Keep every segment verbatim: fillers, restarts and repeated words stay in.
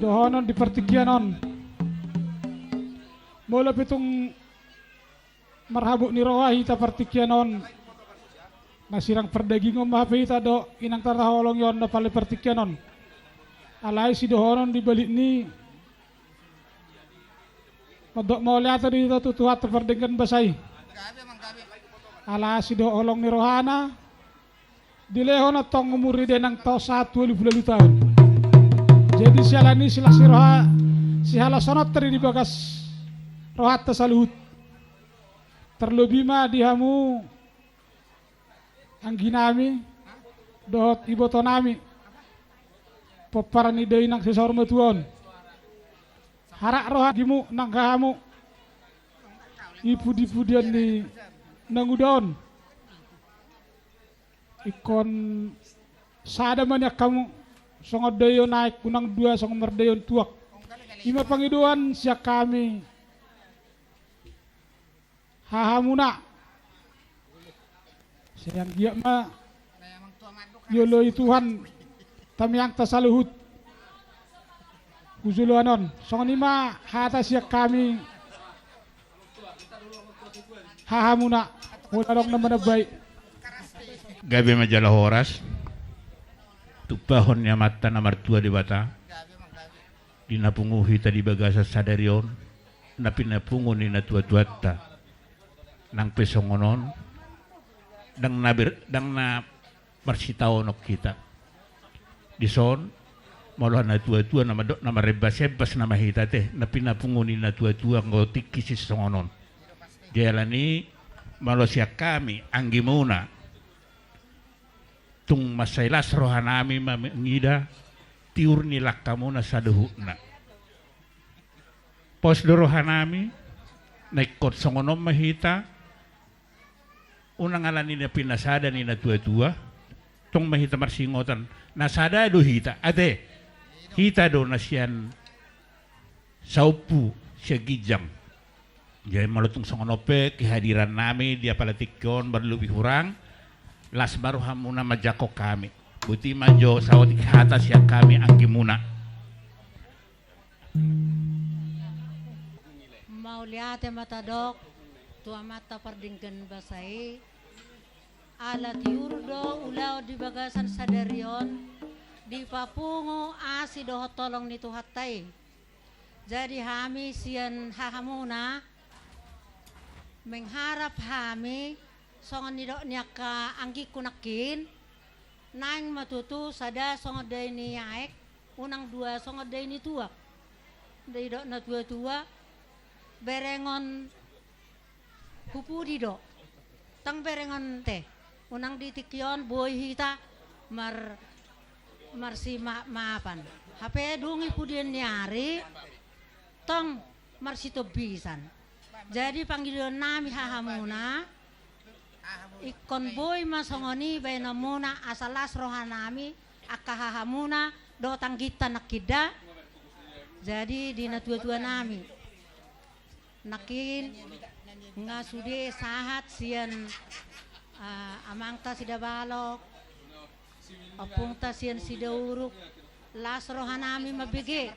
Dohonon di partingkian on. Molo pe tung marhabot ni roha hita partingkian on, na sirang pardagingon ma hape hita dohot inang ta na hinaholongi on na pala partingkian on. Alai sidohonon di balik ni, mandok mauliate do hita tu Tuhanta pardenggan basa i. Ala sidohot holong ni rohana, dilehon antong umur ni dainang ta on sahat tu ualu pulu ualu taon. Jadi siala ni i silas ni roha, sihalasononta do i di bagas rohanta saluhut. Tarlobi ma di hamu angginami dohot ibotonami, pomparan ni dainang si saur matua on. Harat roha anggimu nang hahamu i pudipudian ni nanguda on. Ingkon sada ma nian hamu songon daion aek, unang dua songon mardaion tuak. I ma pangidoan sian hami hahamuna. Sai anggiat ma dioloi Tuhan tamiangta saluhut tu joloan on. Songon i ma hata sian hami hahamuna. Molo adong na manambai. Gabe ma jala horas. Tumpahon ni Amanta na martua Debata, di na pungu hita di bagasan sadari on, na pinapungu ni natuatuanta. Nang pe songon on, ndang na ber-, ndang na marsitaonon hita. Dison, molo natuatua na mandok na marembasembas nama hita ate, na pinapungu ni natuatua anggo tingki sisongon on. Jala ni, molo sian hami anggimuna, tung mansai las rohanami ma mangida tiur ni langkamuna saluhutna. Pos do rohanami, na ingkon songon on ma hita, unang ala ni na pinasada ni natuatua, tong ma hita marsingotan, na sada do hita, ate, hita do na sian saompu, sian ginjang. Jadi molo tung songon on pe kehadirannami di apala tingki on marlobi hurang, las ma rohamuna manjangkon hami. Boti ma jo saotik hata sian hami anggimuna. Mauliate ma tadok tu Amanta pardenggan basa i, ala tiur do ulaon di bagasan sadari on, dipapungu asi dohot holong ni Tuhanta i. Jadi hami sian hahamuna mengharap hami songon nidok ni angka anggingku nangkin, naeng ma tutu sada songon dai ni aek, unang dua songon dai ni tuak. Didok natuatua, berengon hu pudi do. Tong berengon ate, unang di tingki on boi hita mar-, marsimaafmaafan. Hape dung i pudian ni ari, tong marsitombisan. Jadi pangidoannami hahamuna, ingkon boi ma songon i baenonmuna asa las rohanami angka hahamuna dohot angginta nangkin da. Jadi di natuatuanami. Nangkin nga sude sahat sian, ah, amangta Sidabalok, ompungta sian Sidauruk, las rohanami mambege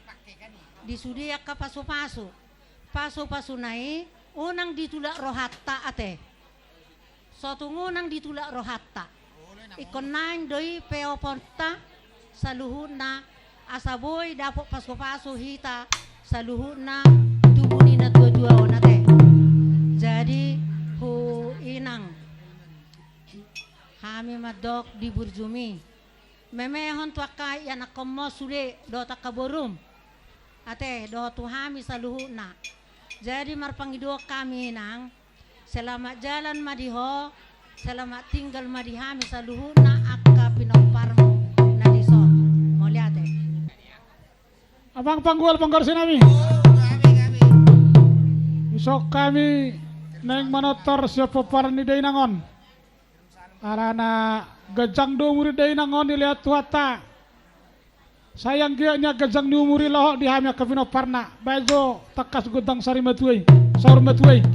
di sude angka pasupasu. Pasupasuna i unang ditulak rohanta ate. So tung unang ditulak rohanta. Ingkon naeng do i peoponta saluhutna, asa boi dapot pasupasu hita saluhutna tubu ni natuatua on ate. Jadi hu inang, hami mandok di burjumi, memehon tu angka ianakkonmu sude dohot angka borum ate, dohot tu hami saluhutna. Jadi marpangidoan hami inang, selamat jalan ma di ho, selamat tinggal ma di hami saluhutna angka pinomparmu na dison. Mauliate. Amang panggual panggarsonami. Dison hami naeng manortor sian pomparan ni dainang on. Alana ganjang do umur ni dainang on dilehon Tuhanta. Sai anggiat nian ganjang ni umur i lohot di hami angka pinomparna. Baen jo tangkas gondang sari matua i, saur matua i.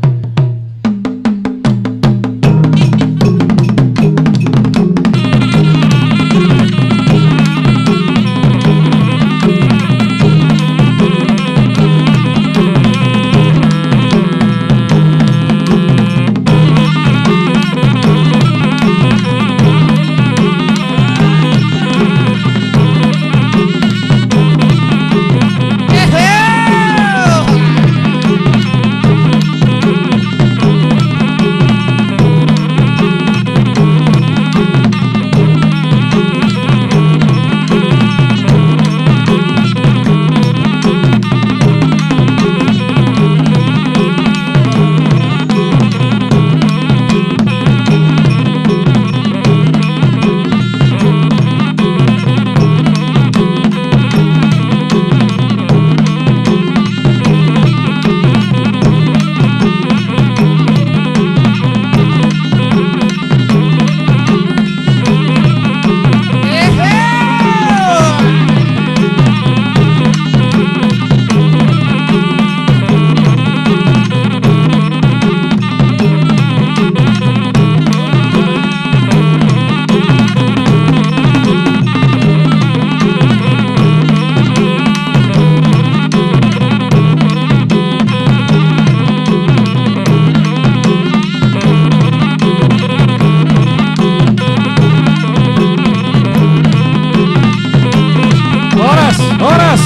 Horas.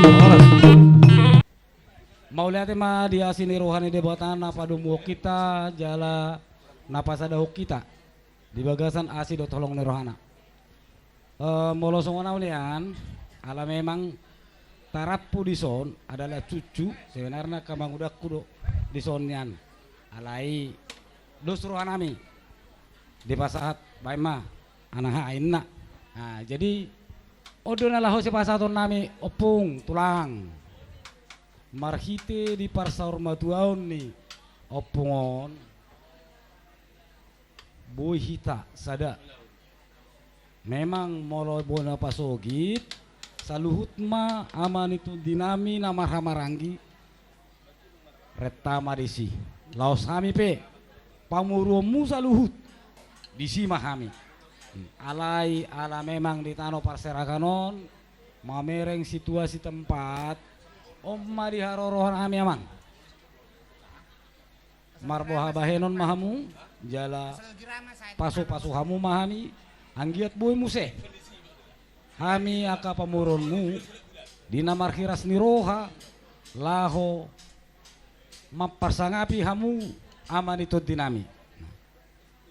Horas. Mauliate ma di asi ni roha ni Debata na padomuhon hita jala na pasadahon hita di bagasan asi dohot holong ni rohana. Eh, molo songon au nian, ala memang tarappu dison adalah cucu, sebenarna angka mangudangku do dison nian. Alai dos rohanami dipasahat, baen ma, anaha, inna. Nah, jadi on do na laho sipasahatonnami, ompung, tulang. Marhite di parsaurmatuaon ni ompung on, boi hita sada. Memang molo bona pasogit, saluhut ma ama ni tondinami na marhahamaranggi, renta ma disi. Laos hami pe, pamoruonmu saluhut, disi ma hami. Alai ala memang di tano parserahan on, mamereng situasi tempat, on ma di haroroan hami, amang. Marboha bahenon ma hamu, jala pasupasu hamu ma hami, anggiat boi muse hami angka pamoruonmu, di na marhiras ni roha, laho mamparsangapi hamu ama ni tondinami.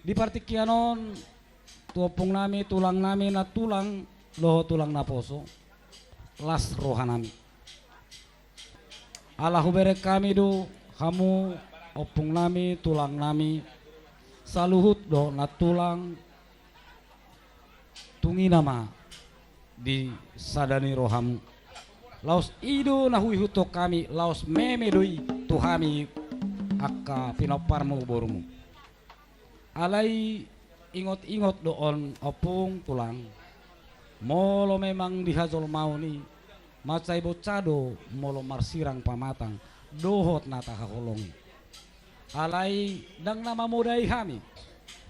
Di partingkian on, tu ompungnami, tulangnami, nantulang dohot tulang naposo, las rohanami. Ala hubereng hami do hamu, ompungnami, tulangnami, saluhut dohot nantulang, tung ina ma di sada ni rohamu. Laos i do na huihuthon hami, laos meme do i tu hami angka pinomparmu, borumu. Alai ingot-ingot do on, ompung, tulang. Molo memang di hajolmaon i, mansai bonsa do molo marsirang pamatang dohot na tahaholongi. Alai ndang na mamodai hami.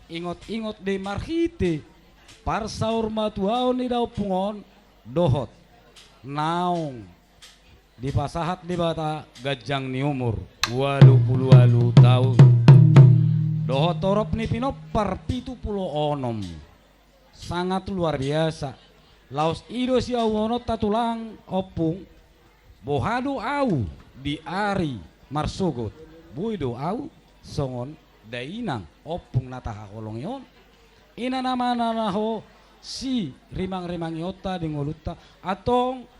Ingot-ingot do i marhite parsaurmatuaon ni daompung on dohot naung dipasahat Debata ganjang ni umur, ualu pulu ualu taon, dohot torop ni pinompar, pitu pulu onom. Sangat luar biasa. Laos i do sialuhononta, tulang, ompung, boha do au di ari marsogot, boi do au songon dainang, ompung, na tahaholongi on. Ina nama na laho sirimangrimangionta di ngolunta. Antong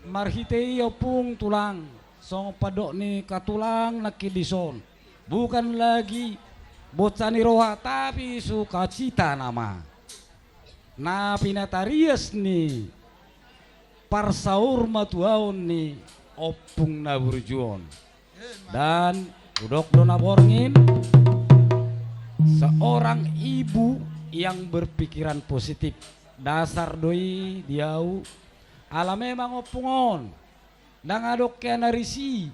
marhite i, ompung, tulang, songon pandok ni angka tulang nangkin dison, bukan lagi bonsa ni roha, tapi sukacita nama na pinatarias ni parsaurmatuaon ni ompung na burju on. Dan hudok do na borngin, seorang ibu yang berpikiran positif. Dasar do i di au, ala memang ompung on ndang adong hea na risi.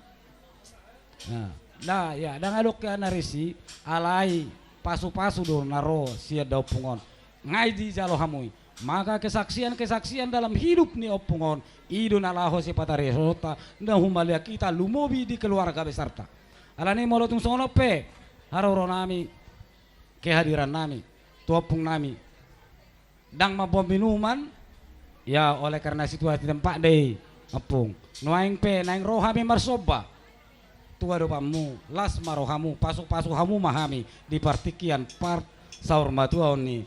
Nah, nah, ya, ndang adong hea na risi, alai pasupasu do na ro sian daompung on. Nga i dijalo hamu i. Maka kesaksian-kesaksian dalam hidup ni ompung on, i do na laho sipatariashonta, na humaliang hita, lumobi di keluarga besarta. Alani molo tung songon on pe haroronnami, kehadirannami tu ompungnami, ndang mamboan minuman, ya, oleh karena situasi tempat do i, ompung. Nuaeng pe naeng ro hami marsomba tu adopanmu, las ma rohamu, pasupasu hamu ma hami di partingkian parsaurmatuaon ni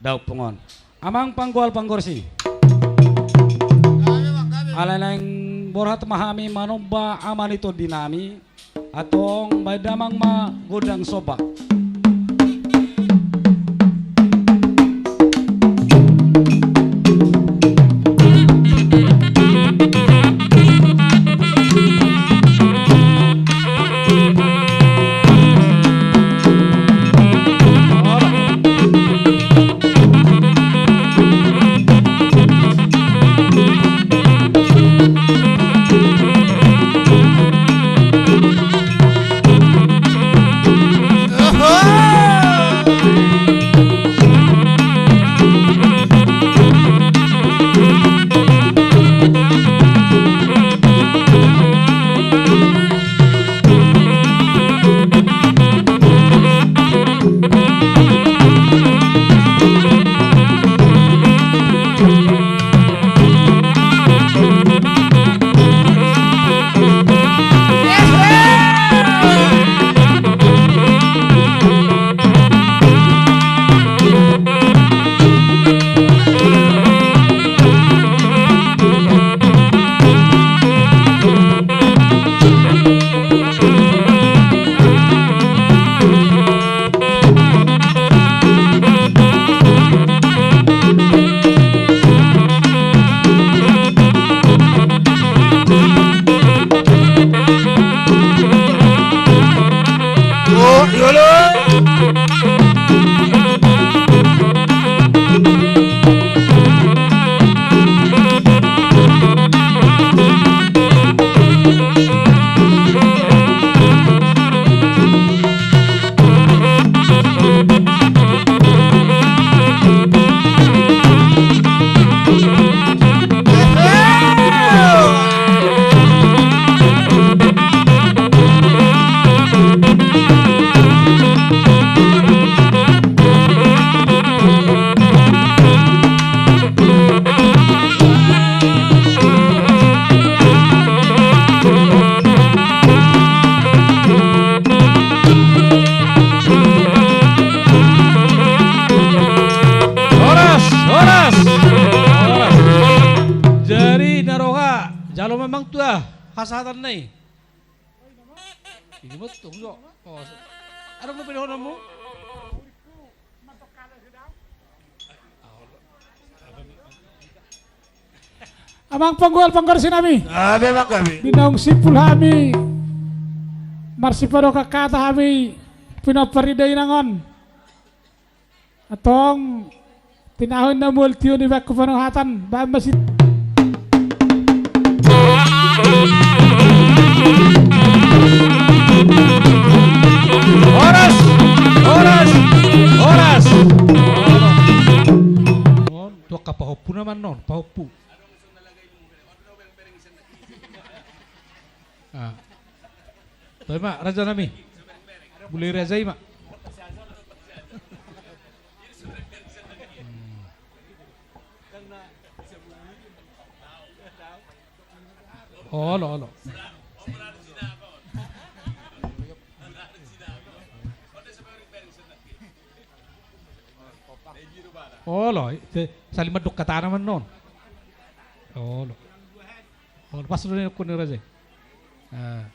daompung on. Amang panggual panggual si. Alai naeng borhat ma hami manomba ama ni tondinami. Antong baen damang ma gondang somba. Jalo ma amang tuan hasahatanna i. Ini betul jo. Oh, adong dope dohononmu? Amang panggual panggorsina mi. Ate amang kami. Di naung simpul hami marsipadokan hata hami pinompar ni dainang on. Antong tinahu na mual tio ni bahen panuhatan, bahen ma si. Horas, horas, horas. On tu angka pahompu nama on, pahompu. Ah. Toe ma raja nami. Mulai raja i ma. Hmm. Olo, olo. Olo, saling mandok hata nama on. Olo. Olo, pas do ni nangkon ni raja i. Ah.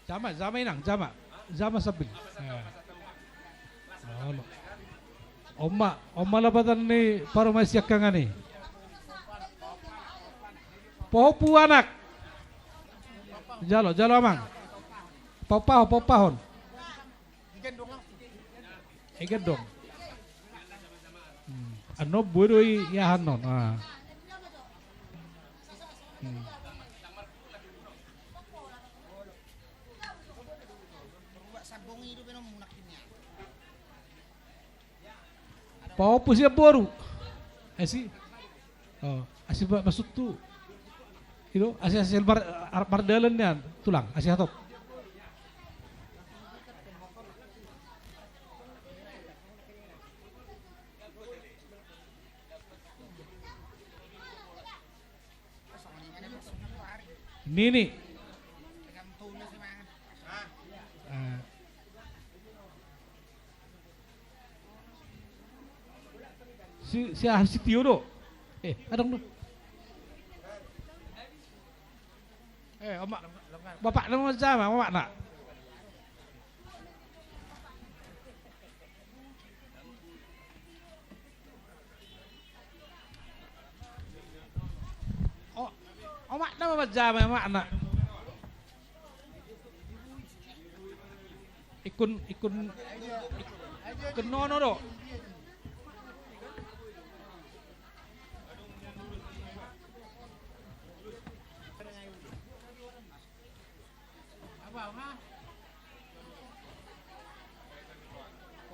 Jama, jama inang, jama. Jama sambil. Ah. Olo. On ma, on ma lapatan ni parumaen siangkangan i. Pahompu anak. Jalo, jalo amang. Pahompahon, pahompahon. Igendong. Hmm. Annon boi do i, i aha annon. Ah. Hmm. Pahompu sian boru. Asi. Oh, asi ba-, masuk tu. Ilo, asi, asi mar-, ar-, mardalan nian, tulang, asi hatop. Nini. Eh. Si, si, ah, si Tio do. Eh, adong do. Eh, omak, bapakna ma jama, omakna. O-, omakna ma manjama, omakna. Ingkon, ingkon, ingkon nono do.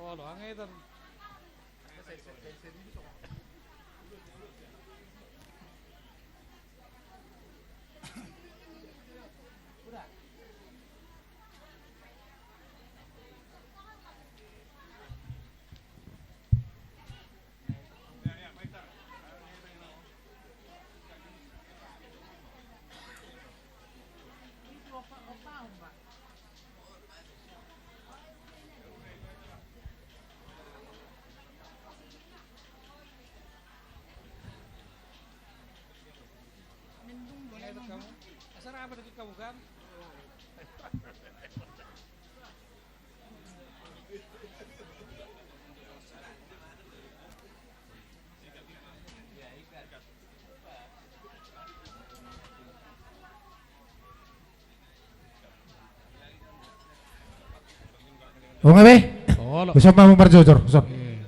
Olo, angetan. Onga be? Olo. Uson ma marjojor, uson. Iya.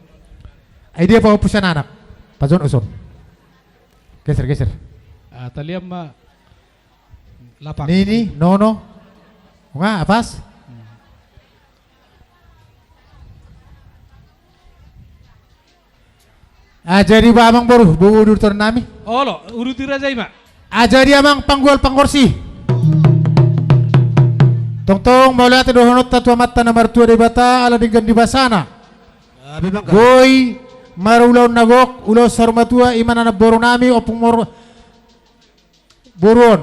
Ai dia pahompu sian anak. Pajon uson. Geser, geser. Ah, talian ma. Lapak. Nini, nono. Onga, apas. Hmm. Ah, jadi ba amang boru, boru uduton nami. Olo, uduti raja i ma. Ah, jadi amang panggual pangorsi. Tongtong mauliate dohononta tu Amanta na martua Debata ala denggan ni basana. Ah, memang kan. Boi marulaon na gok, ulaon saur matua, i ma na namboru nami, ompung mor-, boru on.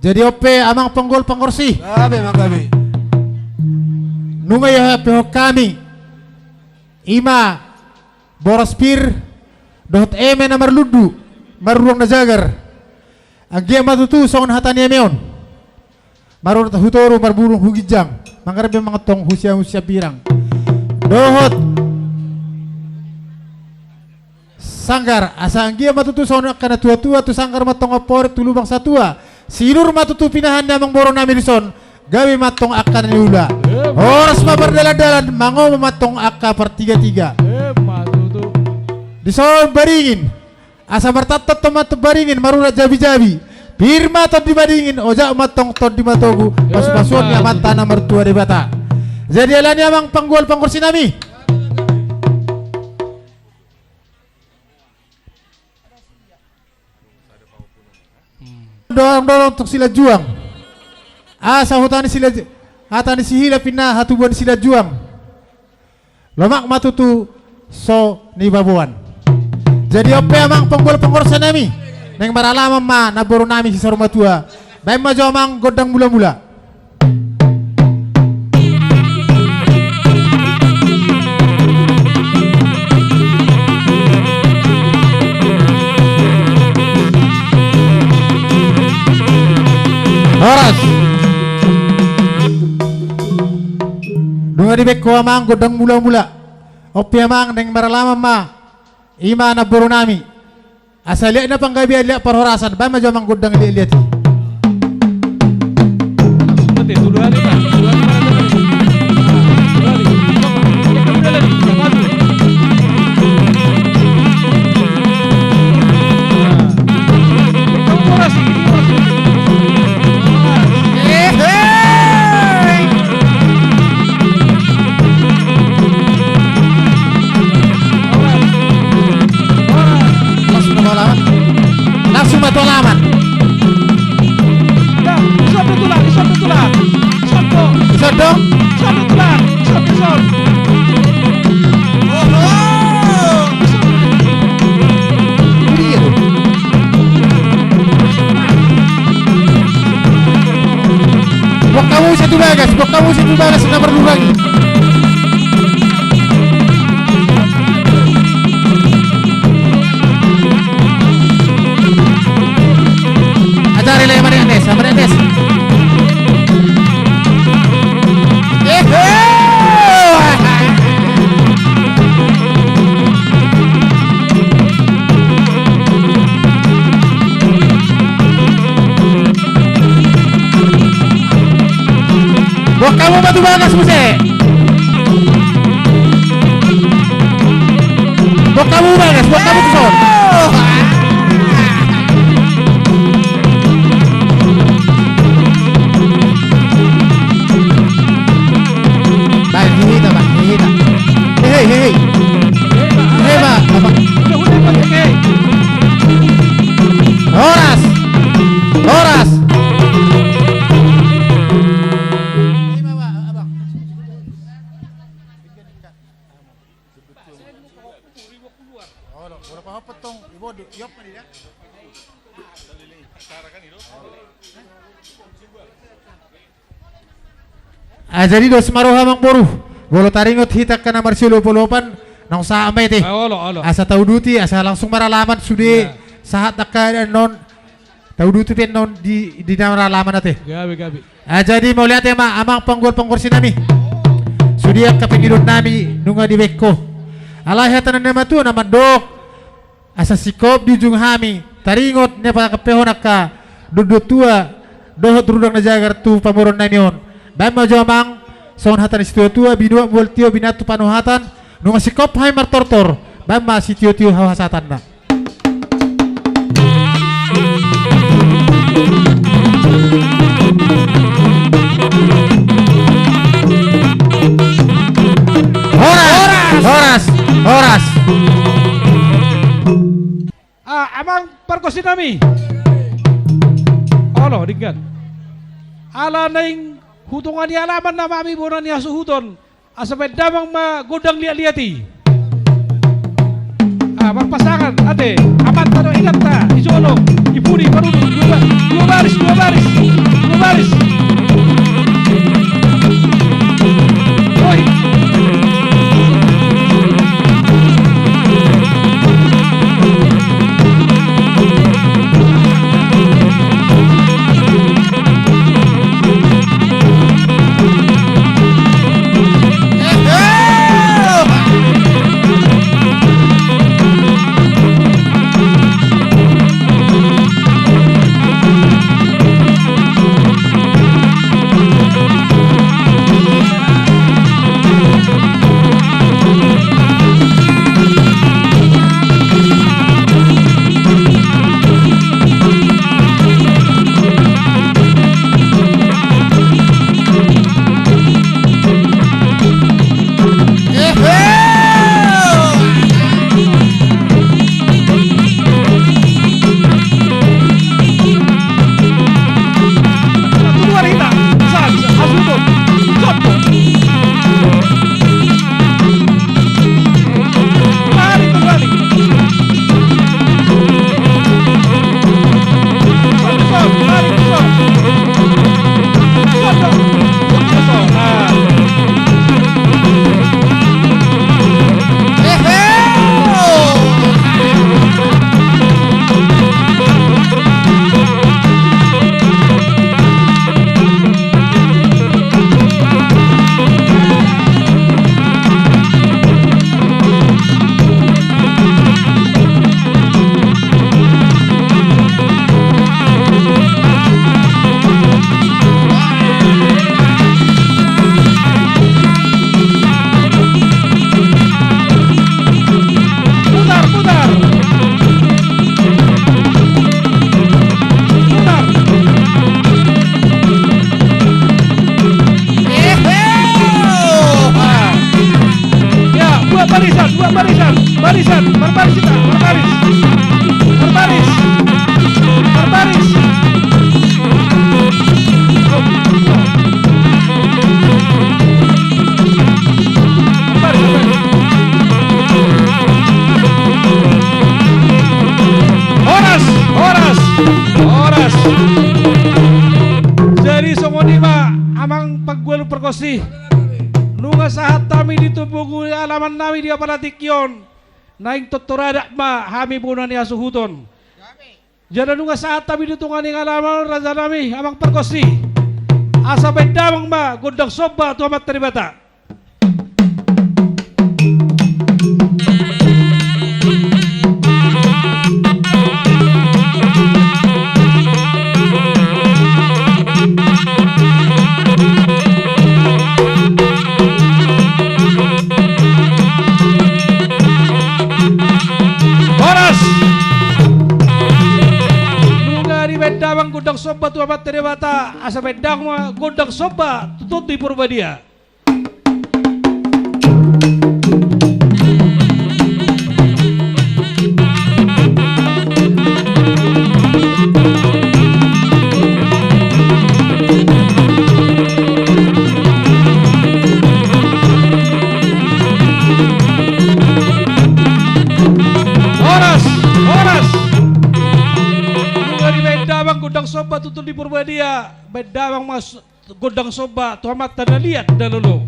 Jadi on pe amang panggual pangorsi. Gabe ma gabe. Nunga iahapehon hami. I ma boras pir, Dohot eme na marlundu, marruang na jagar. Anggiat ma tutu songon hata ni eme on. Marunat hu toru, marburung hu ginjang, mangarbe mangantong hu siamun siambirang. Dohot sanggar, asa anggiat ma tutu songon angka na tua-tua, tu sanggar mantong amporik, tu lubang satua, sinur ma tutu pinahan ni amang boru nami dison, gabe mantong angka na niula. Horas ma pardalan-dalan, mangomo mantong angka partiga-tiga. Emma tutu. Dison baringin, asa martantan ma tu baringin, marurat jabi-jabi. Pir ma tondi madingin, ojak mantong tondi matogu, pasu-pasuon ni amanta na martua Debata. Jadi alani amang panggual pangorsi nami. Dorong-dorong tu Silajuang. Asa huta ni Sila-, hata ni sihilap ninna hatubuan Silajuang. Lomak ma tutu so nipaboan. Jadi on pe amang panggual pangorsi nami, naeng maralaman ma namboru nami si saur matua. Baen ma jo amang gondang mula-mula. Horas. Nunga dibaen ho amang gondang mula-mula. On pe amang naeng maralaman ma, i ma namboru nami. Asa liat na panggabean, liat parhorasan, baen ma jo amang gondang liat-liat i. Langsung ma tu alaman. Langsung ma tu alaman. Ison do tulang, ison do tulang. Ison do. Ison do. Ison do tulang. Ison, ison. Oho. Ison. Buat kamu satu bagas, buat kamu satu bagas, na mardurangi. Ajari le, Amang Andes, Amang Andes. Ehe. Buat kamu batu bagas muse. Buat kamu bagas, buat kamu tuson. Baik, hihita, Pak, hihita. Hei, hei, hei. Hei, Pak, apa? Horas. Horas. Ah, jadi dos ma roha, Amang Boru. Molo taringot hita angka na marsiolop-olopan, naung sahat ma i ate. Ah, olo, olo. Asa tauduti, asa langsung maralaman sude. Iya. Sahat angka annon. Tauduti pe annon di, di na maralaman ate. Gabe, gabe. Ah, jadi mauliate ma, Amang panggual pangorsi nami. Sude angka pangidoan nami nunga dibaen ho. Alai hata ni na matua na mandok. Asa singkop di ujung hami, taringot na pangkampehon angka dondon tua dohot rudang na jagar tu pamoruon nami on. Baen ma jo, Amang, songon hata ni situa-tua, binuat mual tio, binantu panuhatan, nunga singkop hami martortor, baen ma sitio-tio hasahatanna. Horas! Horas! Horas! Ah, Amang pargonsi nami. Olo, denggan. Ala naeng hutongani alaman nama hami bona ni hasuhuton. Asa baen damang ma gondang liat-liat i. Ah, marpasangan ate, amanta dohot inanta, di jolo, di pudi, parunut, dua ba-, dua baris, dua baris, dua baris. Oi. Marbaris. Marbaris. Horas, horas, horas. Jadi songon i ma amang panggual pargonsi. Nunga sahat hami di tubugu alaman nami di apala tingki on. Naeng tortor adat ma hami bona ni hasuhuton. Jala nunga sahat hami di tonga ni alaman on raja nami amang pargonsi. Asa baen damang ma gondang somba tu Amanta Debata. Horas. Nunga dibaen damang gondang somba tu Amanta Debata, asa baen damang ma gondang somba tu Tondi Porbadia. Horas, horas. Nunga dibaen damang gondang somba tu Tondi Porbadia, baen damang ma gondang somba tu Amanta na liat na lolo.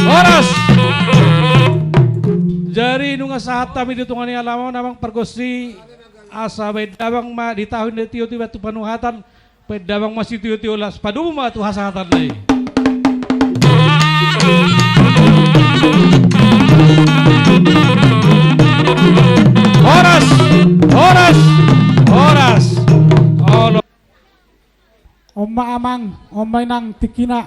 Horas. Jadi nunga sahat hami di tonga ni alaman on amang pargonsi. Asa baen damang ma di tahi na tio-tio tu panuhatan, baen damang ma sitio-tio las, padomu ma tu hasahatan na i. Horas, horas, horas. Olo. On ma amang, on ma inang tingkina.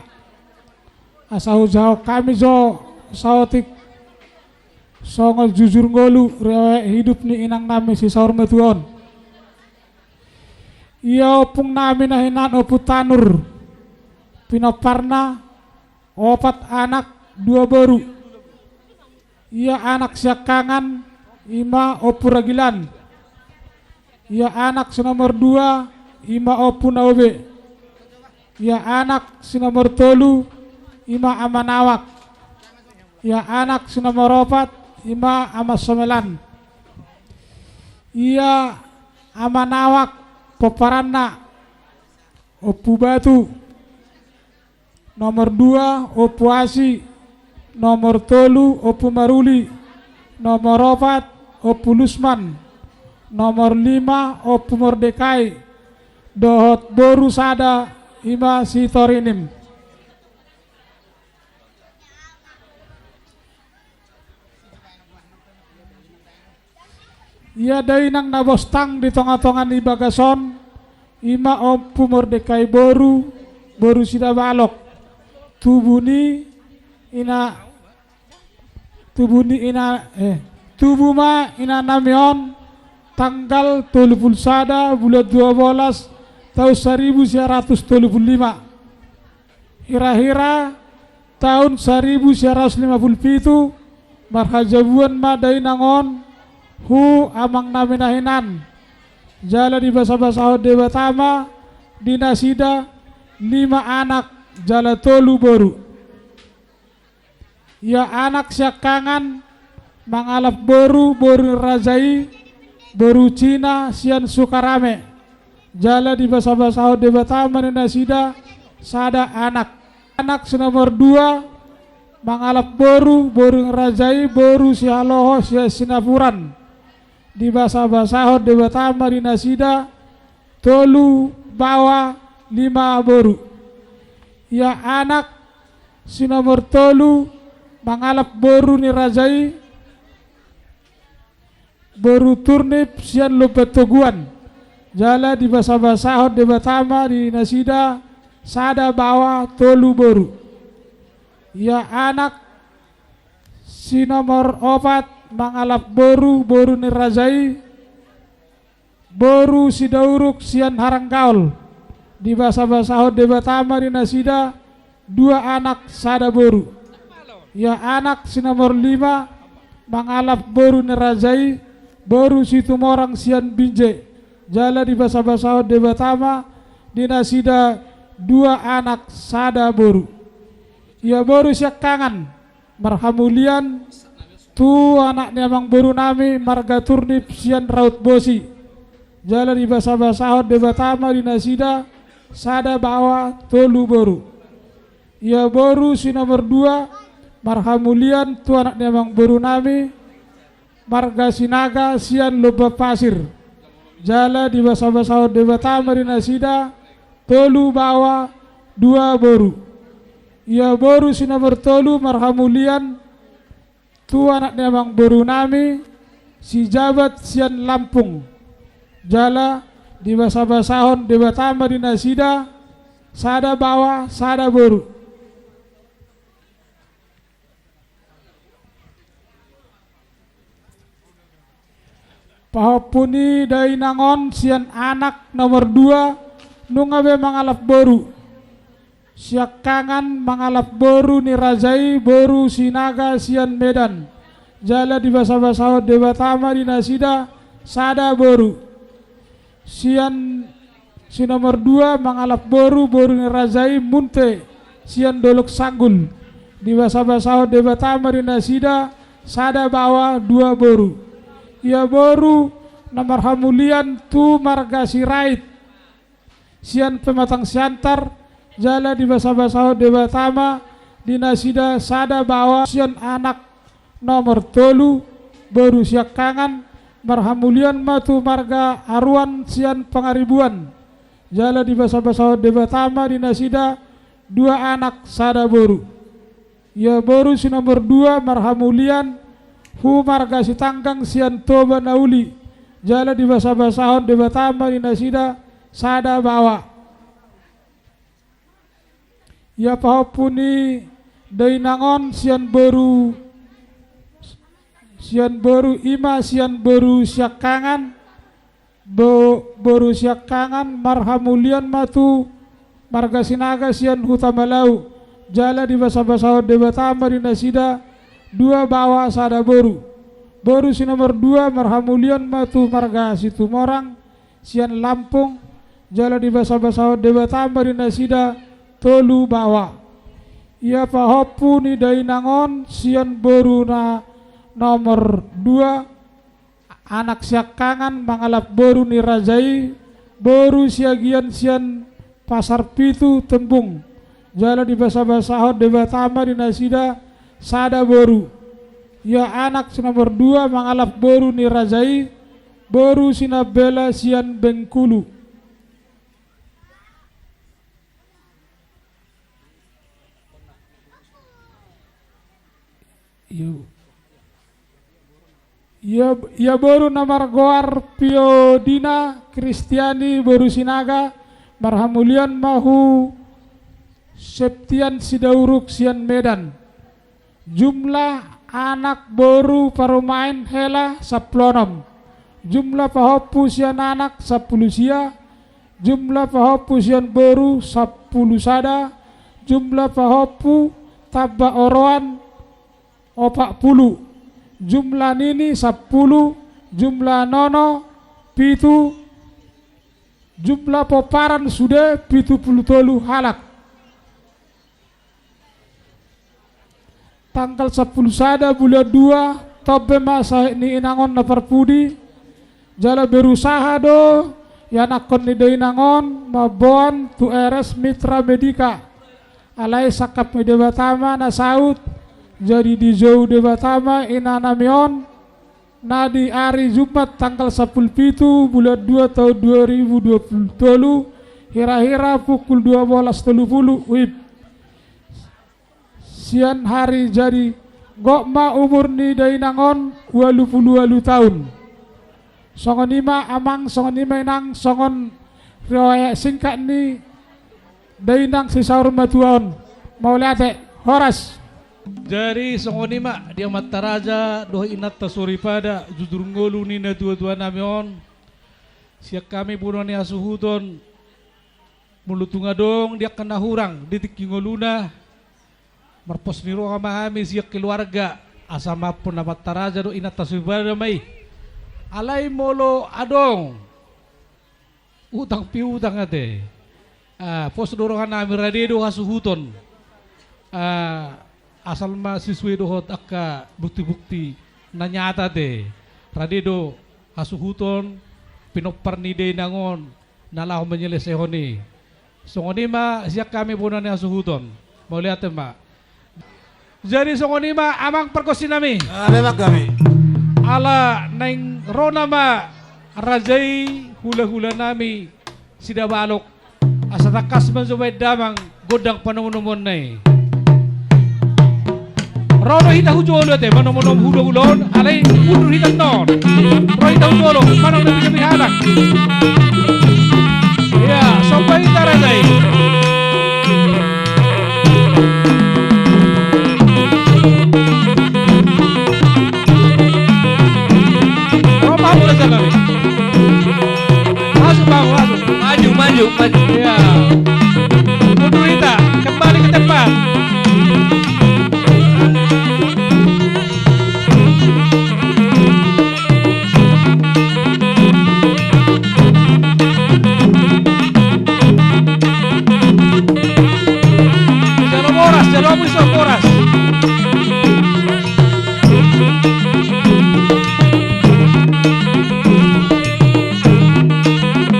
Asa hujahahon hami jo saotik songon jujur ngolu riwayat hidup ni inang nami si saur matua on. Ia ompung nami na hinan Ompu Tanur pinomparna, opat anak dua boru. Ia anak siangkangan i ma Ompu Ragilan. Ia anak si nomor dua i ma Ompu Naobe. Ia anak si nomor tolu i ma Ama Nawak. Ia anak si nomor opat i ma Ama Somelan. Ia Ama Nawak pomparanna Ompu Batu. Nomor dua Ompu Asi, nomor tolu Ompu Maruli, nomor opat Ompu Lusman, nomor lima Ompu Mordekai, dohot boru sada i ma si Torinim. Ia dainang na bostang di tonga-tonga ni bagas on, i ma Ompu Mordekai boru, boru Sidabalok. Tubu ni ina, tubu ni ina, eh, tubu ma inanami on tanggal tolu pulu sada bulan dua bolas taon saribu sia ratus tolu pulu lima. Hira-hira taon saribu sia ratus lima pulu pitu, marhajabuan ma dainang on hu amang nami na hinan. Jala dibasa-basahon Debata ma di nasida lima anak jala tolu boru. Ia anak siangkangan mangalap boru, boru ni raja i, boru Cina sian Sukarame. Jala dibasa-basahon Debata ma di nasida sada anak. Anak si nomor dua mangalap boru, boru ni raja i, boru Sihaloho sian Sinapuran. Dibasa-basahon Debata ma di nasida tolu baoa lima boru. Ia anak si nomor tolu mangalap boru ni raja i, boru Turnip sian Lumban Toguan. Jala dibasa-basahon Debata ma di nasida sada baoa tolu boru. Ia anak Si nomor opat mangalap boru, boru ni raja i, boru Sidauruk sian Haranggaol. Dibasabasahon Debata ma di nasida dua anak sada boru. Ia anak si nomor lima mangalap boru ni raja i, boru Situmorang sian Binjai. Jala dibasabasahon Debata ma di nasida dua anak sada boru. Ia boru siangkangan marhamulian tu anak ni amangboru nami marga Turnip sian Raut Bosi. Jala dibasabasahon Debata ma di nasida sada baoa tolu boru. Ia boru si nomor dua marhamulian tu anak ni amangboru nami marga Sinaga sian Lumban Pasir. Jala dibasabasahon Debata ma di nasida tolu baoa dua boru. Ia boru si nomor tolu marhamulian tu anak ni amangboru nami si Jabat sian Lampung. Jala dibasabasahon Debata ma di nasida sada baoa sada boru. Pahompu ni dainang on sian anak nomor dua nunga be mangalap boru. Siangkangan mangalap boru ni raja i boru Sinaga sian Medan. Jala dibasabasahon Debata ma di nasida sada boru. Sian si nomor dua mangalap boru, boru ni raja i Munte sian Dolok Sanggul. Dibasabasahon Debata ma di nasida sada baoa dua boru. Ia boru na marhamulian tu marga Sirait sian Pematang Siantar. Jala dibasabasahon Debata ma di nasida sada baoa sian anak nomor tolu, boru siangkangan, marhamulian ma tu marga Aruan sian Pangaribuan. Jala dibasabasahon Debata ma di nasida dua anak sada boru. Ia boru si nomor dua marhamulian tu marga Sitanggang sian Toba na Uli. Jala dibasabasahon Debata ma di nasida sada baoa. Ia pahompu ni dainang on sian boru, sian boru i ma sian boru siangkangan, bo-, boru siangkangan marhamulian ma tu marga Sinaga sian Huta Malau. Jala dibasabasahon Debata ma di nasida dua baoa sada boru. Boru si nomor dua marhamulian ma tu marga Situmorang sian Lampung. Jala dibasabasahon Debata ma di nasida tolu baoa. Ia pahompu ni dainang on sian boru na nomor dua, anak siangkangan mangalap boru ni raja i, boru Siagian sian Pasar Pitu Tembung. Jala dibasabasahon Debata ma di nasida sada boru. Ia anak si nomor dua mangalap boru ni raja i, boru Sinambela sian Bengkulu. Ia, ia, ia boru na margoar Piodina Kristiani boru Sinaga, marhamulian ma tu Septian Sidauruk sian Medan. Jumlah anak boru parumaen hela sampulu onom. Jumlah pahompu sian anak sampulu sia. Jumlah pahompu sian boru sampulu sada. Jumlah pahompu tamba oroan opat pulu. Jumlah nini sampulu. Jumlah nono pitu. Jumlah pomparan sude pitu pulu tolu halak. Tanggal sampulu sada bulan dua, tombe ma sahit ni inang on na parpudi, jala berusaha do ianakhon ni dainang on mamboan tu R S Mitra Medica. Alai sangkap ni Debata ma na saut, jadi dijou Debata ma inanami on, na di ari Jumat tanggal sampulu pitu bulan dua taon dua ribu dua pulu tolu, hira-hira pukul dua bolas tolu pulu W I B. Sian hari jadi, gok ma umur ni dainang on ualu pulu ualu taon. Songon i ma amang, songon i ma inang, songon riwayat singkat ni dainang si saur matua on. Mauliate, horas. Jadi songon i ma di amanta raja dohot inanta soripada, jujur ngolu ni natuatuanami on. Sian hami bona ni hasuhuton, molo tung adong di angka na hurang di tingki ngoluna, marpos ni roha ma hami sian keluarga, asa maaphon amanta raja dohot inanta soripada ma i. Alai molo adong utang piutang ate, ah, pos do rohanami, rade do hasuhuton. Ah, asal ma sesuai dohot angka bukti-bukti na nyata ate, rade do hasuhuton pinompar ni dainang on na laho manyelesehon i. Songon i ma sian hami bona ni hasuhuton. Mauliate ma. Jadi songon i ma amang pargonsinami. Ah, memang kami. Ala naeng ro nama raja i, hulahulanami Sidabalok, asa tangkas ma jo baen damang gondang panomunomuonna i. Ro do hita hu jolo ate manomunomu hulahula on, alai mundur hita annon. Ro hita hu jolo manang na pinami halak. Ia, somba hita raja i. Ro ma hamu rajanami. Masuk, Bang, masuk. Maju, maju, maju. Iya. Mundur hita, kembali ke tempat. Jalo boras, jalo amu ison boras.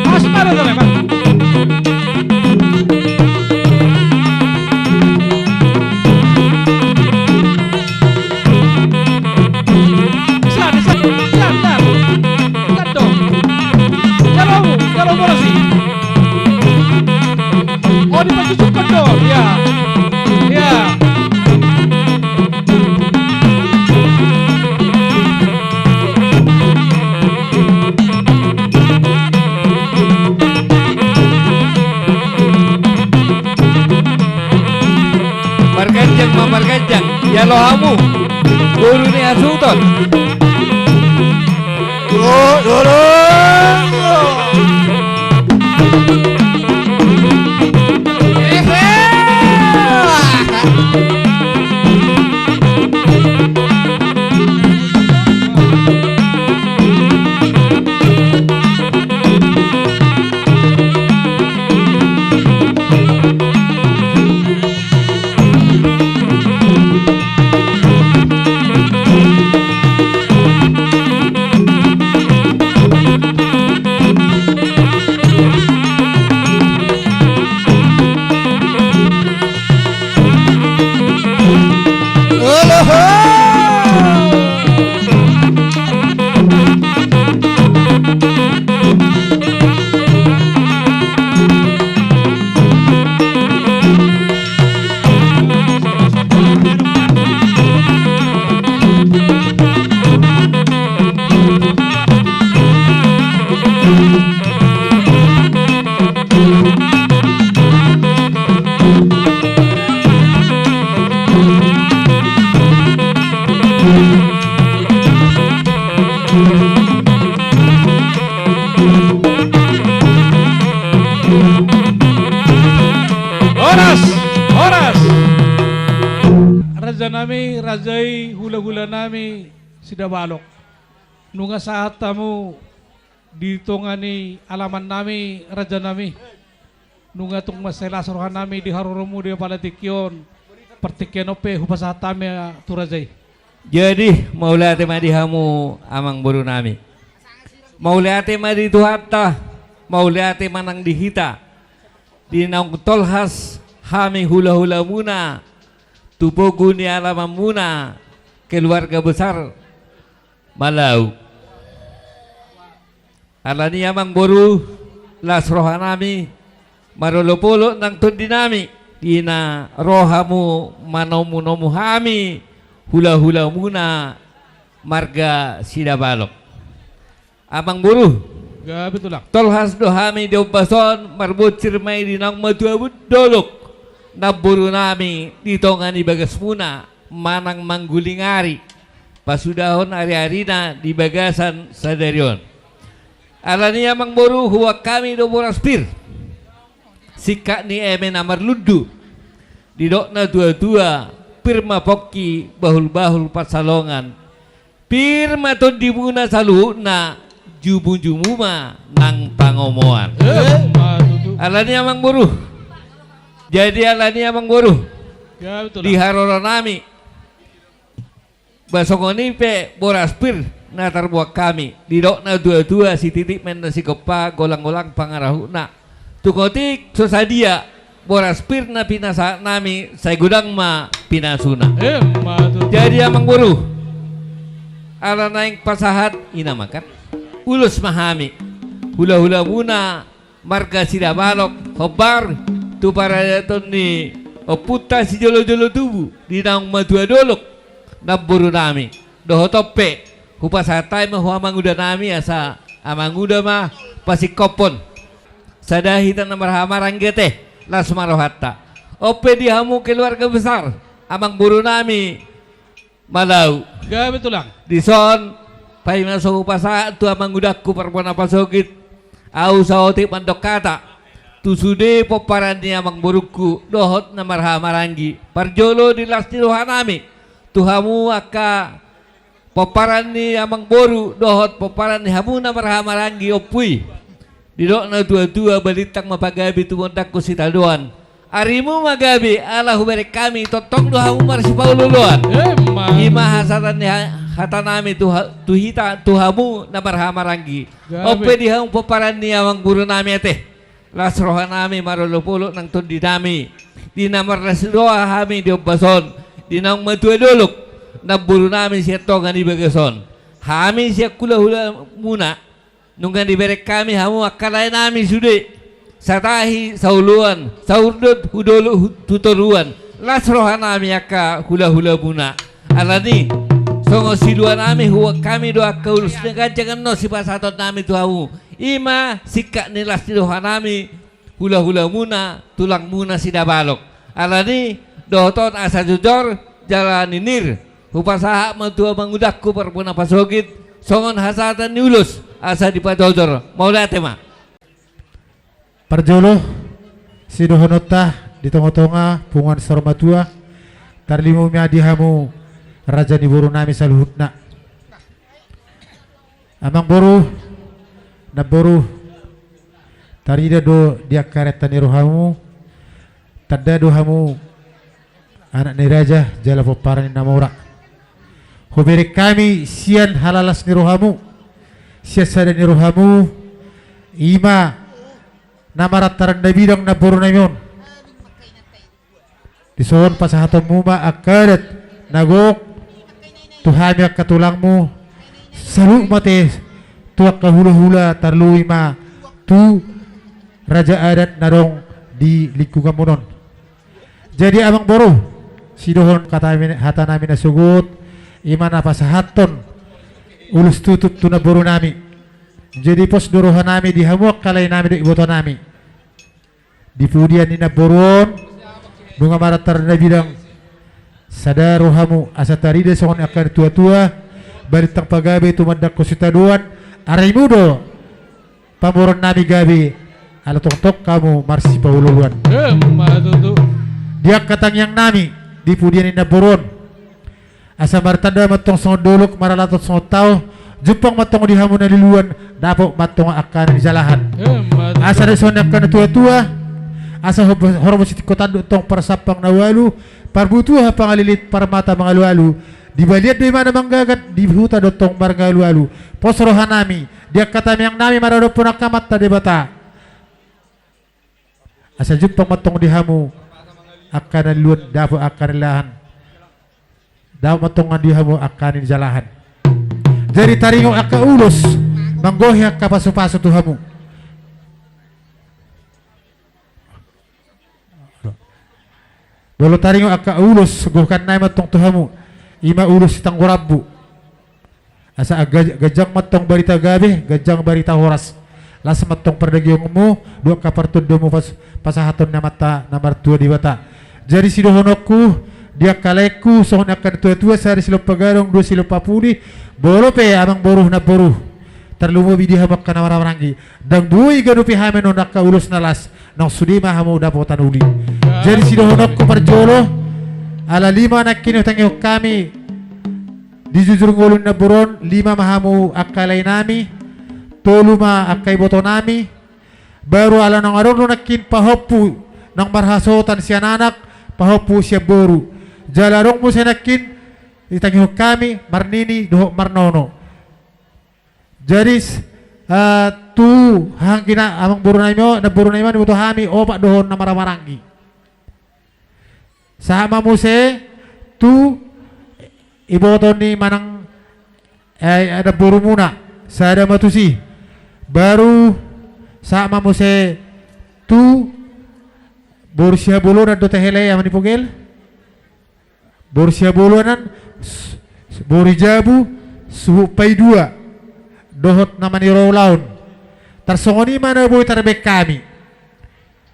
Masuk, masuk, masuk, masuk. Bisa, bisa, bisa, bisa. Bisa dong. Jalo, jalo boras i. Oh, dipajujukhon do. Iya. Iya. Marganjang ma marganjang, jalo hamu boru ni hasuhuton. Horas, horas. Rajanami, raja i, hulahulanami Sidabalok. Nunga sahat hamu di tonga ni alamannami, rajanami. Nunga tung mansai las rohanami di haroromu di apala tingki on. Partingkian on pe hupasahat hami tu raja i. Jadi, mauliate ma di hamu amangborunami. Mauliate ma di Tuhanta, mauliate ma nang di hita. Di naung tolhas hami hulahulamuna tu pogu ni alamanmuna, keluarga besar Malau. Alani i amangboru, las rohanami marolopolop nang tondinami, di na ro hamu manomunomu hami hulahulamuna marga Sidabalok. Amangboru, gabe tulang. Tolhas do hami di ombas on, marbonsir ma i di naung matua dolok namborunami di tonga ni bagasmuna. manang mangguling ari, pasudahon ari-arina di bagasan sadari on. Alani i amangboru, huboan hami do boras pir, singkat ni eme na marlundu. Didok na tua-tua, pir ma pongki, bahul-bahul pansalongan. Pir ma tondimuna saluhutna, jumu-jumu ma nang pangomoan. Eh, ma tutu. Alani i amangboru. Jadi alani i amangboru. Ya, betul. Di haroro nami, ba songon i pe boras pir na tarboan hami. Didok na tua-tua, sititik ma inna sigompa, golang-golang pangarahutna. Tung otik so sadia boras pir na pinasahat nami, sai godang ma pinasuna. Eh, ma tutu. Jadi amangboru, ala naeng pasahat i ma kan, ulos ma hami, hula-hulamuna marga Sidabalok, hombar tu paradaton ni ompunta sijolo-jolo tubu, di naung matua dolok, namboru nami. Dohot on pe, hupasahat hami ma tu amanguda nami, asa amanguda ma pasingkophon. Sada hita na marhahamaranggi ate, las ma rohanta. On pe di hamu keluarga besar amangboru nami Malau. Gabe tulang. Dison, paima so hupasahat tu amangudangku parbona pasogit, ahu saotik mandok hata tu sude pomparan ni amangborungku dohot na marhahamaranggi. Parjolo di las ni roha nami tu hamu angka pomparan ni amangboru dohot pomparan ni hamu na marhahamaranggi, ompu i. Didok na tua-tua, balintang ma pagabe tumundalhon sitadoan. Arimu ma gabe, ala hubereng hami, tongtong do hamu marsipaolo-oloan. Eh, ma. I ma hasahatan ni ha-, hata nami tu ha-, tu hita, tu hamu na marhahamaranggi. Gabe. On pe di hamu pomparan ni amangboru nami ate, las roha nami marolop-olop nang tondi nami, di na marlas ni roha hami di ombas on, di naung matua dolok namboru nami sian tonga ni bagas on. Hami sian hula-hulamuna, nunga dibereng hami hamu angka lae nami sude, satahi, saoloan, saurdot, hudolo, hu-, tu toruan. Las roha nami angka hula-hulamuna. Alani i, songon silua nami, huboan hami do angka ulos na ganjang annon sipasahaton nami tu hamu. I ma singkat ni las ni roha nami, hula-hulamuna, tulangmuna Sidabalok. Alani i, dohot on asa jojor jala ninir, hupasahat ma tu amangudangku parbona pasogit, songon hasahatan ni ulos, asa dipatortor. Mauliate ma. Parjolo, sidohononta di tonga-tonga punguan saur matua, tarlumobi ma di hamu raja ni boru nami saluhutna. Amangboru, namboru, tarida do di angka renta ni rohamu, tanda do hamu anak ni raja jala pomparan ni na mora. Hubereng hami sian halalas ni rohamu, sian sada ni rohamu, i ma na marantaran na bidang namboru nami on. Dison pasahatonmu ma angka adat na gok tu hami angka tulangmu, saluhut ma ate tu angka hula-hula, tarlumobi ma tu raja adat na adong di lingkunganmuna on. Jadi amangboru, sidohon hata nami, hata nami na sogot, i ma na pasahathon ulos tutup tu namboru nami. Jadi pos do roha nami di hamu angka lae nami dohot iboto nami. Di pudian ni namboru on, nunga marantaran na bidang, sada rohamu asa tarida songon angka na tua-tua, balintang pagabe tumundalhon sitadoan, arimu do pamoruon nami gabe, ala tongtong hamu marsipaolo-oloan. Emma tutu. Di angka tangiang nami, di pudian ni namboru on, asa martanda ma antong songon dolok, maralaton songon tao, jumpang ma antong di hamu na niluluan, dapot ma antong angka na nijalahan. Emma tutu. Asa dison angka na tua-tua, asa ho-, horbo sitingko tanduk antong parsampang na ualu, parbutuha pangalilit parmata mangalu-alu, di balian do imana manggagat, di huta do antong mangalu-alu. Pos roha nami, di angka tangiang nami maradophon angka Amanta Debata. Asa jumpang ma antong di hamu angka na niluluan, dapot angka na nijalahan. Dapot ma antong di hamu angka na nijalahan. Jadi taringot angka ulos, manggohi angka pasu-pasu tu hamu. Molo taringot angka ulos, gohi hami ma antong tu hamu. I ma ulos sitanggo rambu. Asa ga-, ganjang ma antong barita gabe, ganjang barita horas. Las ma antong pardagingonmu, dohot angka partondimu pas-, pasahathon ni Amanta na martua Debata. Jadi sidohononku, Di angka laengku, songon angka na tuatua, sada silompa gadong, dua silompa pudi, molo pe amangboru namboru, tarlumobi di hamu angka na marhahamaranggi, ndang boi ganupi hami annon angka ulos na las, nang sude ma hamu dapotan uli. Jadi sidohononku parjolo, ala lima nangkin hutangihon hami di jujur ngolu ni namboru on, lima ma hamu angka laenami, tolu ma angka ibotonami, baru ala naung adong do nangkin pahompu naung marhasohotan sian anak, pahompu sian boru. Jala adong muse nangkin ditangihon hami marnini dohot marnono. Jadi, eh, tu hangkina amangborunami on, namborunami on, diboto hami opat do on na marhahamaranggi. Sahat ma muse tu iboto ni manang, eh, namborumuna, sada ma tusi. Baru sahat ma muse tu boru Sihabolonan do tahe lae, ama ni Pogel? Boru Sihabolonan, s-, s-, boru Jabu, suhut Paidua dohot na manira ulaon. Tarsongon i ma na boi tarbaen hami.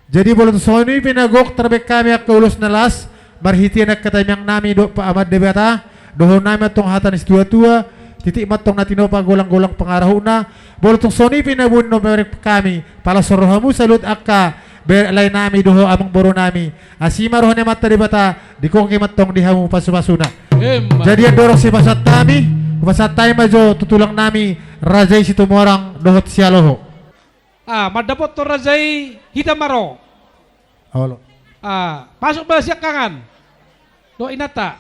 Jadi molo tung songon i pe na gok tarbaen hami angka ulos na las, marhite angka tangiangnami dohot pa Amanta Debata, dohononnami antong hata ni situatua, titik ma antong na tinopa, golanggolang pangarahutna. Molo tung songon i pe na boi tarbaen hami, palas rohamu saluhut angka be-, laenami dohot amangborunami. Asi ma roha ni Amanta Debata, digogoi ma antong di hamu pasupasuna. Emma. Jadi andorang sai pasahat hami, pasahat hami ma jo tu tulangnami, Raja i Situmorang dohot Sialoho. Ah, mandapothon raja i hita ma ro. Olo. Ah, masuk ma siangkangan. Dohot inanta.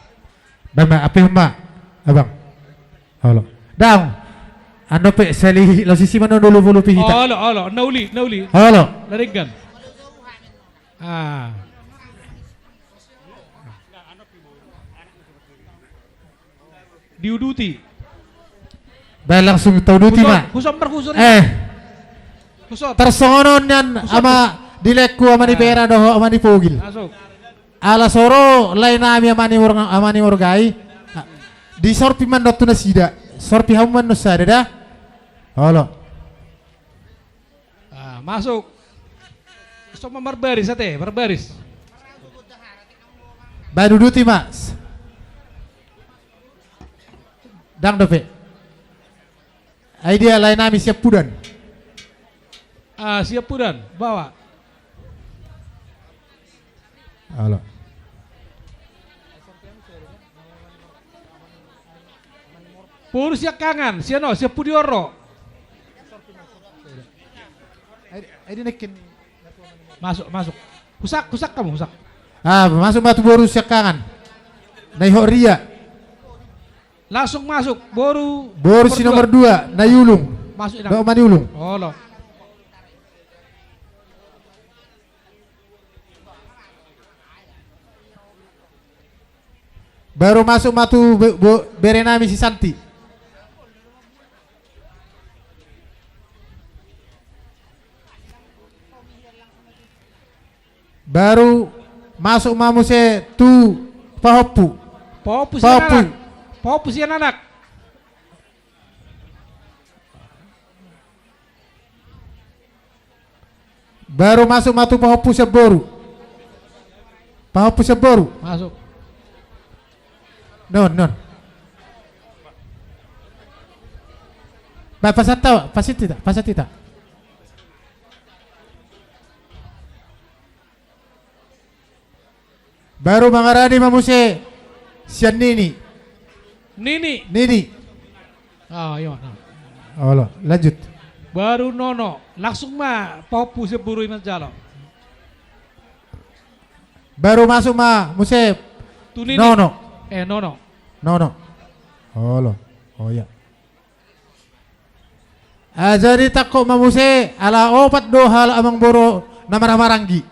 Baen ma, ampehon ma, abang. Olo. Daong. Annon pe sali laos isi ma annon, olo, olo pe hita. Olo, olo, na uli, na uli. Olo. Na denggan. Ah. Diuduti. Baen langsung tauduti ma. Huson, huson, marhuson. Eh. Huson. Tarsongon on nian, huson, ama, huson. Di laengku, ama ni, ah, Pera dohot ama ni Pogil. Masuk. Ala so ro laenami ama ni Mor-, ama ni Morgai. Disorpi ma annon tu nasida. Sorpi hamu ma annon sada da. Olo. Ah, masuk. Songon marbaris ate, marbaris. Baen uduti ma. Ndang dope. Ai dia laenami Siampudan. Ah, Siampudan, bawa. Olo. Boru siangkangan, sian on, Siampudioro. Masuk, masuk. Husak, husak hamu, husak. Ah, masuk ma tu boru siangkangan. Na ihot ria. Langsung masuk, boru. Boru si nomor dua, Naiulung. Masuk, Inang. Dohot Maniulung. Olo. Baru masuk ma tu be-, bo-, berenami si Santi. Baru masuk ma muse tu pahompu. Pahompu sian anak. Pahompu sian anak. Baru masuk ma tu pahompu sian boru. Pahompu sian boru. Masuk. Non, non. Ba, pasahat hita, pasahat hita, pasahat hita. Baru mangarade ma muse sian Nini. Nini. Nini. Ah, iyo, nah. Olo, lanjut. Baru Nono, langsung ma pahompu sian boru i manjalo. Baru masuk ma muse tu Nini. Nono. Eh, Nono. Nono. Olo. Oh, iya. Ah, jadi tangkok ma muse, ala opat do halak amangboru na marhahamaranggi.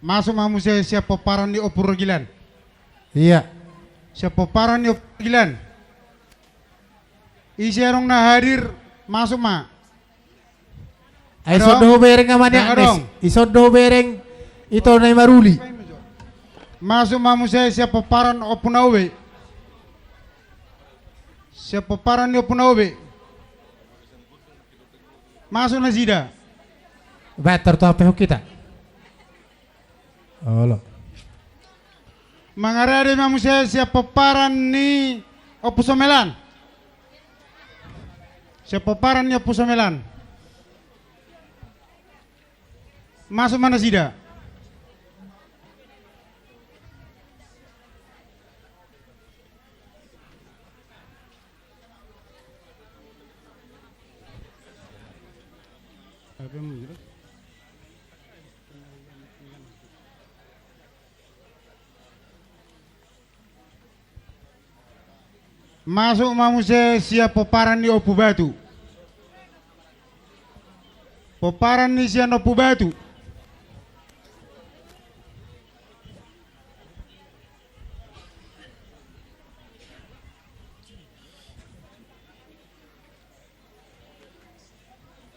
Masuk ma muse sian pomparan ni Ompu Rogilan. Iya. Sian pomparan ni Ompu Rogilan. Ise adong na hadir, masuk ma. Ai ison do hubereng, ama ni Agnes. Ison do hubereng ito na i maruli. Masuk ma muse sian pomparan Ompu na Obe. Sian pomparan ni Ompu na Obe. Masuk nasida. Baen, tartampehon hita. Olo. Mangarade ma muse sian pomparan ni Ompu Somelan. Sian pomparan ni Ompu Somelan. Masuk ma nasida. Masuk ma muse sian pomparan ni Ompu Batu. Pomparan ni sian Ompu Batu.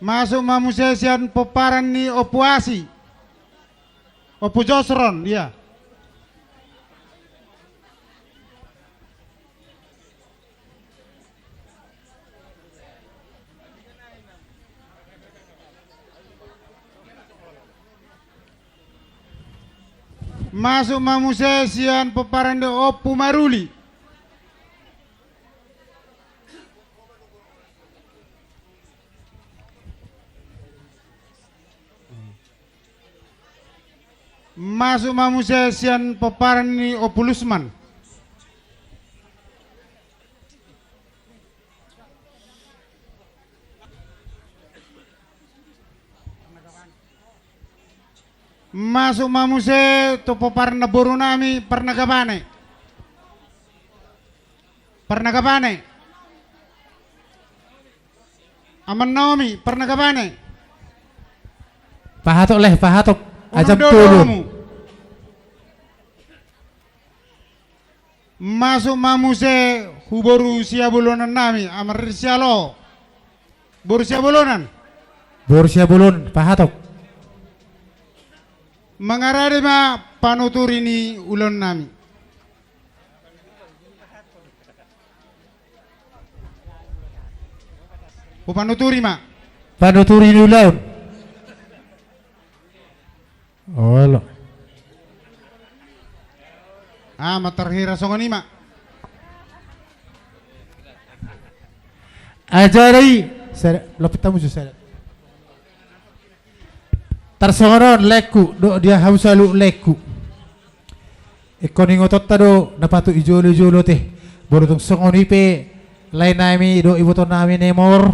Masuk ma muse sian pomparan ni Ompu Asi. Ompu Josron, iya. Masuk ma muse sian pomparan ni Ompu Maruli. Masuk ma muse sian pomparan ni Ompu Lusman. Masuk ma muse tu pomparan ni boru nami Parnagabane. Parnagabane. Aman Naomi, Parnagabane. Pahatok leh, pahatok. Ajam tolu. Masuk ma muse tu boru sihabolonan nami, Amar Sialo. Boru sihabolonan. Boru sihabolon, pahatok. Mangarade ma panuturi ni ulaon nami. Hupanuturi ma. Panuturi ni ulaon. Olo. Ah, ma tarhira songon i ma. Ajari. Sada, lopit tamu sada. Tarsongon on laengku, dohot di hamu saluhut laengku. Ingkon ingotonta do na patut di jolo-jolo te. Molo tung songon i pe lae nami dohot iboto nami na imor.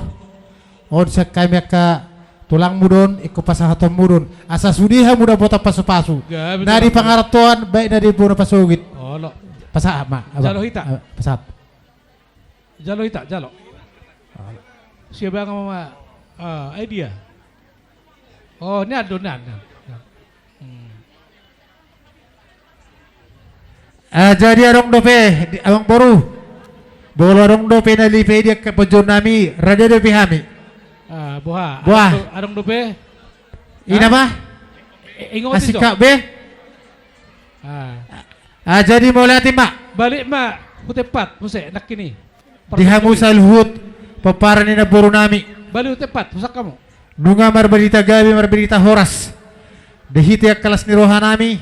On sian hami angka tulangmu do on, ingkon pasahatonmu do on. Asa sude hamu dapotan pasu-pasu. Na di pangarantoan, baen na di bona pasogit. Olo. Pasahat ma. Jalo hita. Pasahat. Jalo hita, jalo. Sian aha ma, ah, idea. Oh, nian do, nian, nian. Hmm. Ah, jadi adong dope, di, amang boru. Molo adong dope na lipe di angka ponjon nami, rade dope hami. Ah, boha. Boha. Adong do-, adong dope. Ina ma? Ingot i jo. Asik hak be. Ah. Ah, jadi mauliate ma. Balik ma tu tempat muse nangkin i. Di hamu saluhut pomparan ni namboru nami. Balik tu tempat, pusat hamu. Nunga marbarita gabe, marbarita horas. Di hita angka las ni roha nami.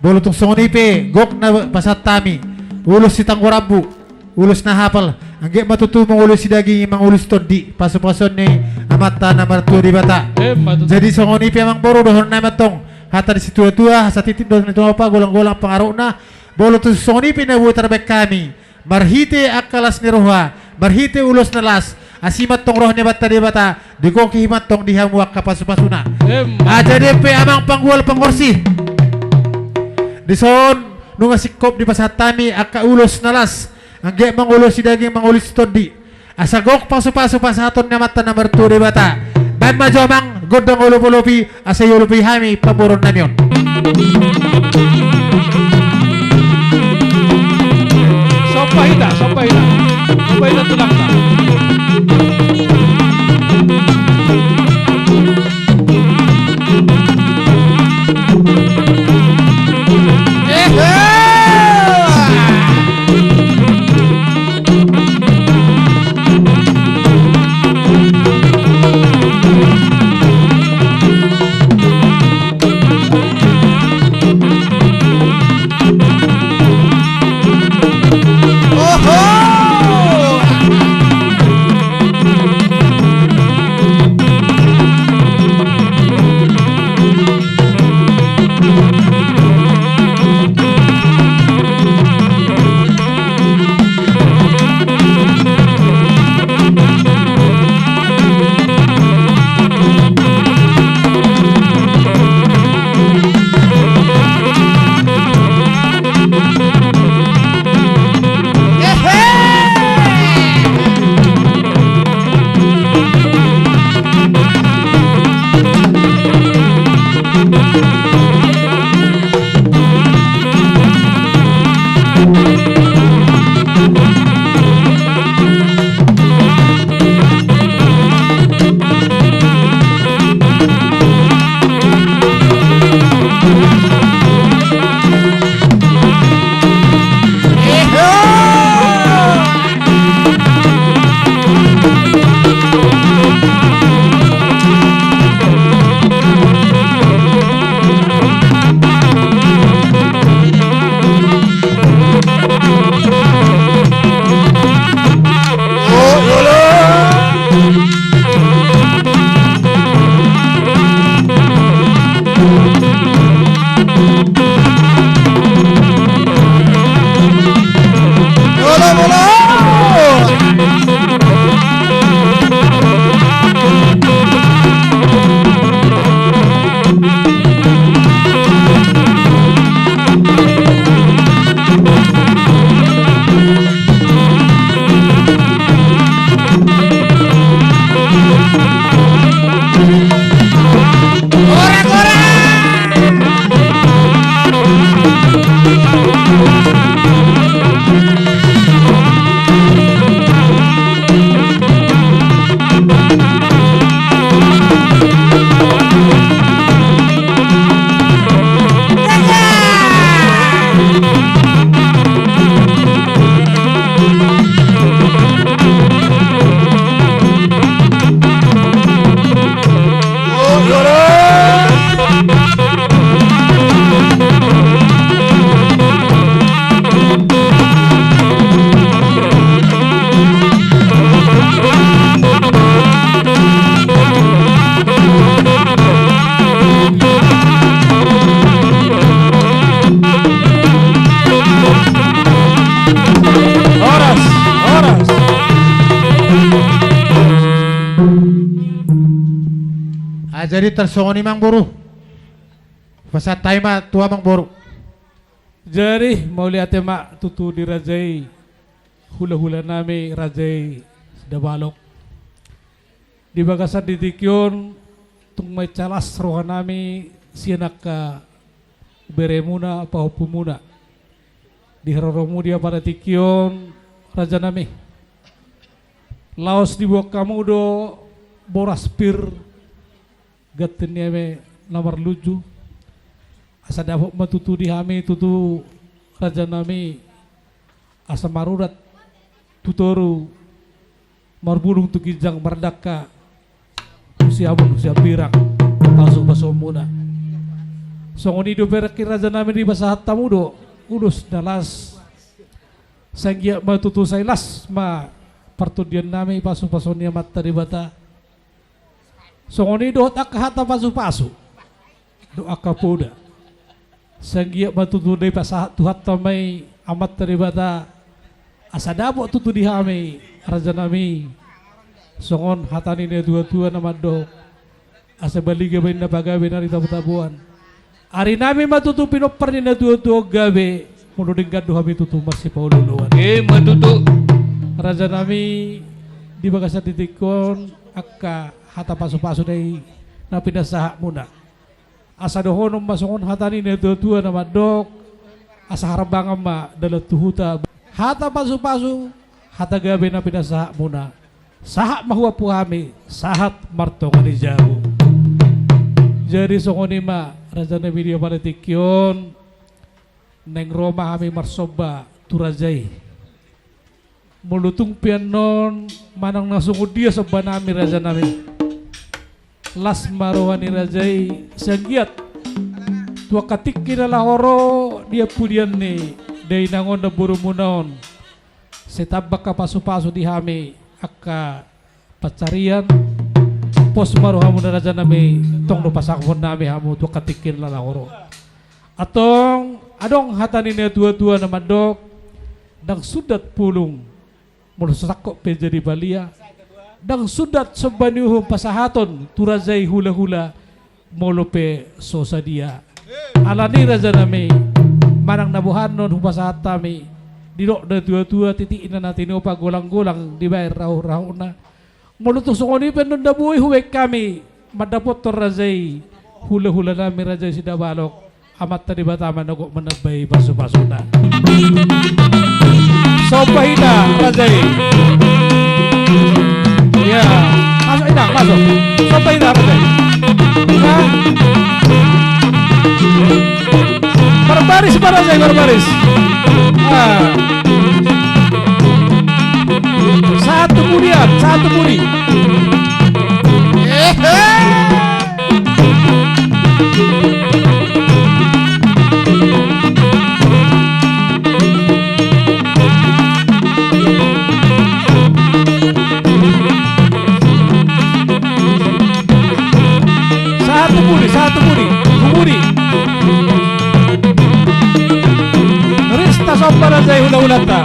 Molo tung songon i pe, gok na pasahat hami. Ulos sitanggo rambu. Ulos na hapal, anggiat ma tutu mangulosi daging, mangulosi tondi, pasu-pasuon ni Amanta na martua Debata. Emma tutu. Jadi songon i pe amang boru, dohonon nami antong, hata ni situa-tua, asa tintin dohot na tumompa, golang-golang pangarahutna. Molo tung songon i pe na boi tarbaen hami, marhite angka las ni roha, marhite ulos na las, asi ma antong roha ni Amanta Debata, digokhon ma antong di hamu angka pasu-pasuna. Emma. Ah, jadi pe amang panggual pangorsi. Dison, nunga singkop dipasahat hami angka ulos na las. Anggiat mangulosi daging, mangulosi tondi. Asa gok pasu-pasu pasahaton ni Amanta na martua Debata. Baen ma jo amang gondang olop-olopi, asa iolopi hami pamoruon nami on. Somba hita, somba hita. Somba hita tulangta. Jadi tarsongon i amang boru. Pasahat hami ma tu amang boru. Jadi mauliate ma tutu di raja i, hulahula nami raja i Sidabalok. Di bagasan di tingki on tung mansai las roha nami sian angka beremuna, pahompumuna. Di haroromu di apala tingki on, raja nami. Laos diboan hamu do boras pir, ganti ni eme na marlunju. Asa dapot ma tutu di hami tutu raja nami, asa marurat tu toru, marbulung tu ginjang, mardangka tu siamun, tu siambirang, pasupasumuna. Songon i do berengki raja nami, dipasahat hamu do ulos na las. Sai anggiat ma tutu sai las ma partondian nami pasupasu ni Amanta Debata. Songon i dohot angka hata pasupasu dohot angka poda. Sai anggiat ma tutu dipasahat Tuhanta ma i, Amanta Debata, asa dapot tutu di hami raja nami songon hata ni natuatua na mandok: Asa baliga baen na pagabe na di tabotaboan. Ari nami ma tutu pinompar ni natuatua on gabe, molo denggan do hami tutu marsipaolooloan. Ima tutu. Raja nami, di bagasan di tingki on angka hata pasupasu na i na pinasahatmuna. Asa dohonon ma songon hata ni natuatua na mandok: Asa harambangan ma dalan tu huta. Hata pasupasu, hata gabe na pinasahatmuna, sahat ma huampu hami, sahat martonga ni jabu. Jadi songon i ma raja nami, di apala tingki on naeng ro ma hami marsomba tu raja i. Molo tung pe annon manang na songon dia somba nami, raja nami, las ma roha ni raja i, sai anggiat tu angka tingki na laho ro di ampudian ni dainang on, namborumuna on, sai tamba angka pasupasu di hami angka pansarian. Pos ma rohamuna raja nami, tong do pasangaphon nami hamu tu angka tingki na laho ro. Antong adong hata ni natuatua na mandok: Ndang sundat pulung molo so sangkot pe jadi palia. Ndang sundat somba ni uhum pasahaton tu raja i hulahula molo pe so sadia. Alani raja nami, manang na boha annon hupasahat hami, didok natuatua: Titik na na tinopa golanggolang dibaen rahut-rahutna. Molo tung songon i pe annon na boi hubaen hami mandapothon raja i, hulahula nami raja i Sidabalok, Amanta Debata ma na gok manambai pasupasuna. Somba hita raja i. Iya. Masuk, Inang, masuk. Somba hita raja i. Nah. Marbaris ma raja i, marbaris. Ah. Satu kemudian, satu budi. Sahat tu pudi, sahat tu pudi, tu pudi. Ris tasomba raja i hulahulanta.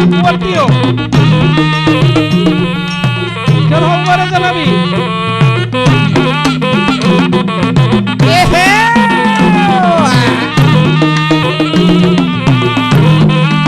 Buat tio.